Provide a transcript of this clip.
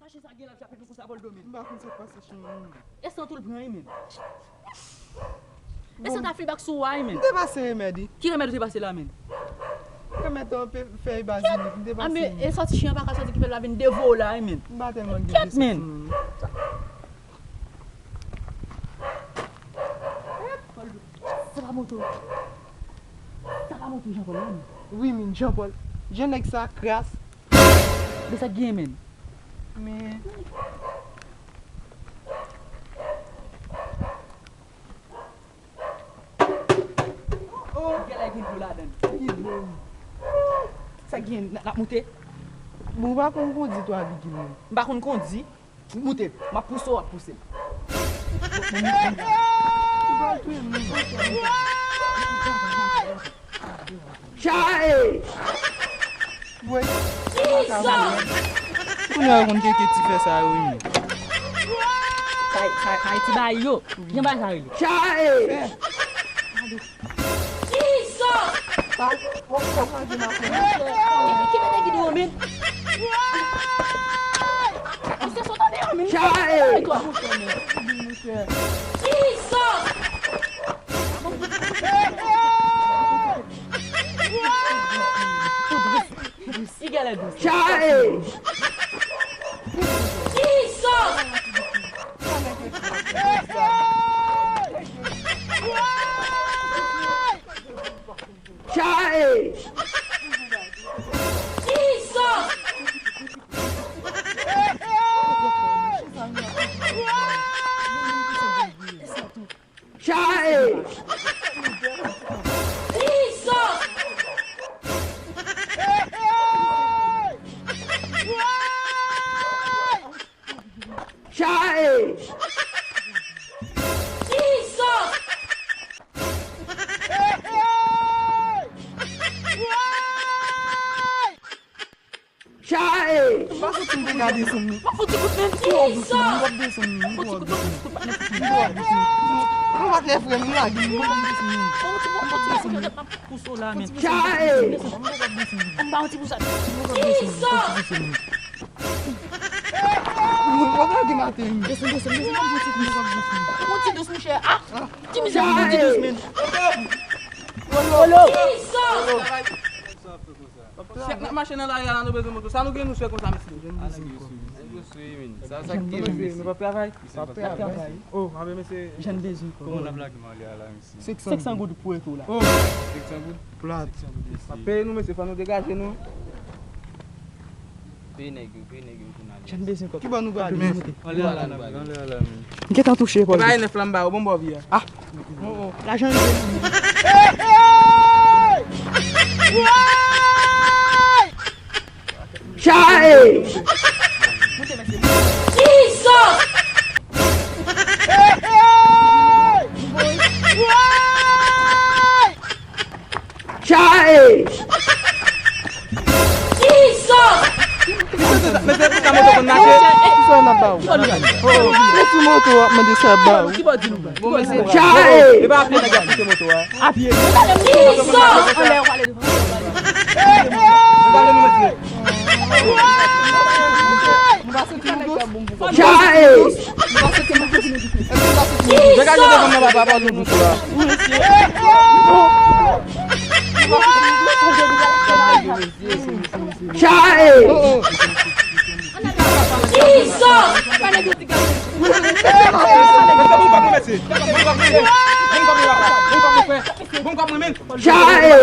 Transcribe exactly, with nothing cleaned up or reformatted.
Mache sa gen la, l ap jape nou konsa bòl do, men. M pa konn sa k pase chen an, men. E san tou l pran, wi, men. E san ta fil bak sou ou a, wi, men. M te pase remèd, wi. Ki remèd ou te pase la, men? Remèd an pe-, fèy bazilik, m te pase. A, men, e sòti chen an pa ka sòti ki fè l la vin devore w la, wi, men. M pa tèlman gen de sòti, men. Sa pa moto. Sa pa moto Jean Paul la, men. Wi, men, Jean Paul. Jan nèg sa kras. Men sa k genyen, men. Men. Oh, gen la gen dlo ladan. Ki dlo? Sa k genyen, n ap moute? Bon, ou pa konn kondi tou, Abigil, men. M pa konn kondi. Moute, m ap pouse w, w ap pouse m. Chae! Woy. Kounye a yo konn keke ti fè sa yo, wi. Sa, sa, sa, ti bagay yo. Jan bagay sa rele. Chae! Jesus! Sa, w, w ap di m ap fè, monchè. Ki, ki mete gidon an, men? Misye sot an deyò, men. Chae! Jesus! Tou dous. Tou dous. Li genlè dous. Chae! Jesus! Chae! Jesus! Chae! Jesus! Chae! Jesus! Chae! M pa santi m te ka desann li. Fò ti kout men. Li twò dous, men. Li twò dous, men. Fò ti kout, fò ti kout, patnè, fò ti kout. Li twò dous, men. Non, patnè, frè m, li lage m. Fò ti kout, fò ti kout, m ap pouse w la, men. Chae! M pa yon ti pou sa. Li twò dous, men. Fò ti kout, men. Mwen, mwen lage maten, wi. Desann, desann, desann, fò ti kout, fò ti kout, men. Fò ti dous, monchè. Ah! Ti mizè, fò ti dous, men. Olo! Chèf, n ap mache nan lari a la, nou bezwen moto. Sa nou gen nou fè konsa, mesye? Nèg yo sou, wi, men. Sa, sa ki te menm, mesye? Nou p ap travay? N ap travay. Oh, anben, mesye. Jan bezwen kò. Kòman n ap lage m ale a la, mesye? Senk san goud pou retou la. Oh! Senk san goud? Plat. Senk san goud, mesye. N ap peye nou, mesye, fò nou degaje nou. Peye nèg yo, peye nèg yo pou n ale. Jan bezwen kò. Ki bò nou prale? Anlè a la, anlè a la, men. M gentan touche, Paul. Bay nèf la m ba ou, bon bò vye a. Ah! Oh, oh. Lajan rive nan men. Chae! Jesus! Chae! Jesus! Mesye, mesye, sa moto konn mache. Kisa n ap ba ou? Oh, oh. Mesye, moto w ap mande sa ba ou. Bon, mesye. Chae! E pa apye nèg ap pouse moto a. Apye. Jesus! Chae! Degaje devan mwen, papa, pa nou dous la. Chae! Jesus! Chae! Chae!